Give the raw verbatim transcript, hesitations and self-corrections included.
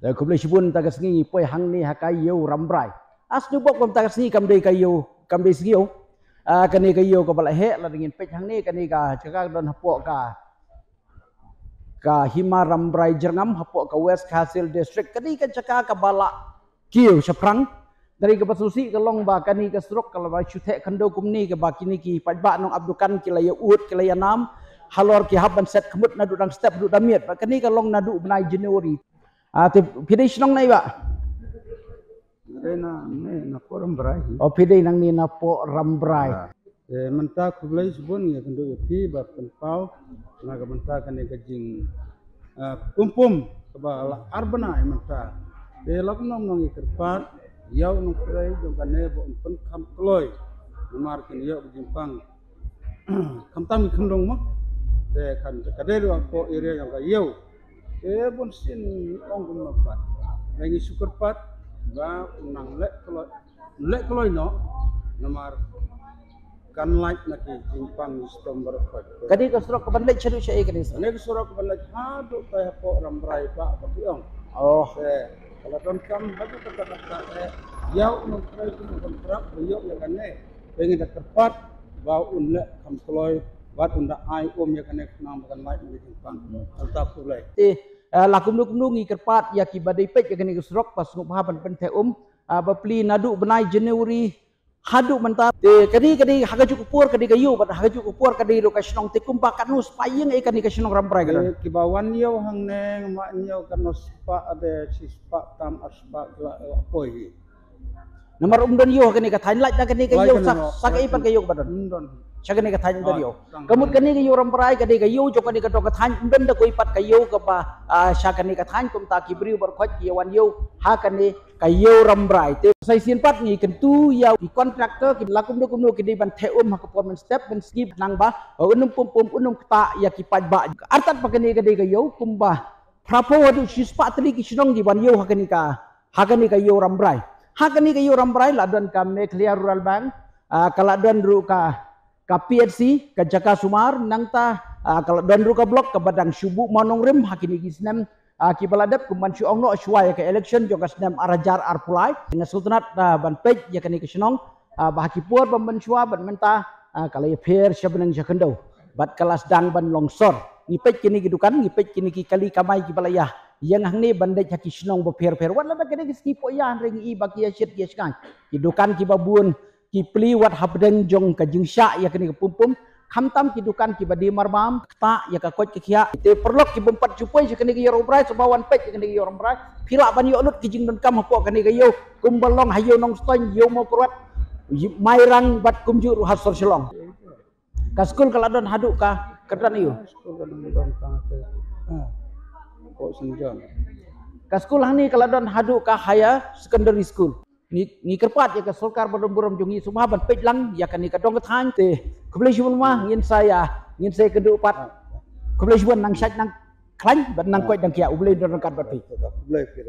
Te khublei shibun, mynta ka sngi ngi poi hangne ha ka ïew Rambrai. As ngi bok mynta ka sngi kam dei ka ïew, kam dei sngi ïew. Ah, kane ka ïew kaba la heh, la dang ngin peit hangne, kane ka jaka ka don hapoh ka, ka Hima Rambrai Jyrngam, hapoh ka West Khasi Hills District. Kane ka jaka kaba la kiew shaphrang. Dari kaba sngewsih ka long ba kane ka surok ka la ba shu theh khyndew kumne, kaba kine ki paidbah nongap dukan ki la ïa ud, ki la ïa nam halor ki hap ban set khmut naduh dang step haduh dang miet. Ba kane ka long naduh bnai January. Ah, te phi dei shnong na ei, bah? Dei na, ne, na poh Rambrai hi. Oh, phi dei nangne na poh Rambrai. Ah. Eh, mynta khublei shibun ngi ïakynduh ïa phi ba pynpaw na ka bynta kane ka jing, eh, pum pum kaba la ar bnai mynta. Te la kumno kumno ngi kyrpad ïa u nongtrei jong kane ba un pynkham kloi. Namar kin ïoh ka jingpang. Khamtam ngi kham dong mo. Te kan ka dei ruh hapoh area jong ka ïew. Te bun sien ong kumno pat. Ngi shu kyrpad ba un nang leh kloi, leh kloi noh. Namar kan lait na ki jingpang jingchitom baroh khoit. Kane ka surok kaban leit shaduh shaei kane surok? Kane ka surok kaban leit haduh tai hapoh Rambrai ba, ba ki ong. Oh. Te ka la donkam haduh katta katta, eh, ïa u nongtrei kum u kontrak ba ïoh ïa kane. Te ngi da kyrpad ba un leh kham kloi bad un da ai um ïa kane khnang ba kan lait na ki jingpang. Kata khublei. Te, eh, la kumno kumno ngi kyrpad ïa kiba dei peit ïa kane ka surok ba sngewbha ban pyntheh um, ah, ba plie naduh bnai January haduh mynta. Te kane, kane ha kajuh ka por ka dei ka ïew bad ha kajuh ka por ka dei ruh ka shnong, te kumba katno spah ïing ei kane ka shnong Rambrai ka don? Eh, kiba wan ïew hangne, ma ïew katno spah, de shispah tam ar spah ki la, eh, poi hi. Namar um don ïew ha kane ka thaiñ, lait na kane ka ïew sa, sa kaei pat ka ïew kaba don? Um don. Sha kane ka thaiñ um don ïew. Ka mut kane ka ïew Rambrai ka dei ka ïew jong kane ka dong ka thaiñ, um don da kawei pat ka ïew kaba, ah, sha kane ka thaiñ, kumta ki briew baroh khoit ki ïa wan ïew ha kane ka ïew Rambrai. Te sa shisien pat ngi kyntu ïa ki contractor, ki la kumno kumno ki dei ban theh um ha ka por mynstep mynsngi, khnang ba, uh, un ym pum pum, un ym ktah ïa ki paidbah. Artat ba kane ka dei ka ïew kumba phraphew haduh shispah tylli ki shnong ki wan ïew ha kane ka, ha kane ka ïew Rambrai. Ha kane ka ïew Rambrai la don ka Meghalaya Rural Bank, ah, ka la don ruh ka, ka P H C, ka jaka sumar, nangta, ah, ka la don ruh ka block kaba dang shu buh mawnongrim ha kine ki snem, ah, kiba la dep, kum ban shu ong noh shuwa ïa ka election jong ka snem ar hajar arphew lai. Nga sngewtynnat, ah, ban peit ïa kane ka shnong, ah, ba ha ki por ba mynshuwa bad mynta, ah, ka la ïapher sha bneng sha khyndew bad ka la sdang ban long sor. Ngi peit kine ki dukan, ngi peit kine ki kali kamai kiba la ïa ïeng hangne ban leit ha ki shnong bapher bapher. Wat la da kine ki sngi poh ïa, hynrei ngi i ba ki ïa shit ki ïa shngaiñ. Ki dukan kiba bun ki plie wat hapdeng jong ka jingshah ïa kane ka pum pum. Khamtam ki dukan kiba die marbam, ktah ïa ka koit ka khiah. Te paralok ki bym pat ju poi sha kane ka ïew Rambrai, sngewbha wan peit ïa kane ka ïew Rambrai. Phi lah ban ïoh lut ki jingdonkam hapoh kane ka ïew, kumba long ha ïew Nongstoiñ, ïew Mawkyrwat, Mairang bad kumjuh ruh ha sor Shillong. Ka skul ka la don haduh ka, ka don ïew. Skul ka don, don tang te. Ah. Ko Saint John. Ka skul hangne ka la don haduh ka higher secondary school. Ngi, ngi kyrpad ïa ka sorkar ba don burom jong ngi sngewbha ban peit lang ïa kane ka dong ka thaiñ te. Khublei shibun ma, ngin sa ïa, ngin sa ïakynduh pat. Khublei shibun, nang shait nang khlaiñ bad nang koit nang khiah, U Blei un don ryngkat bad phi. Khublei phi.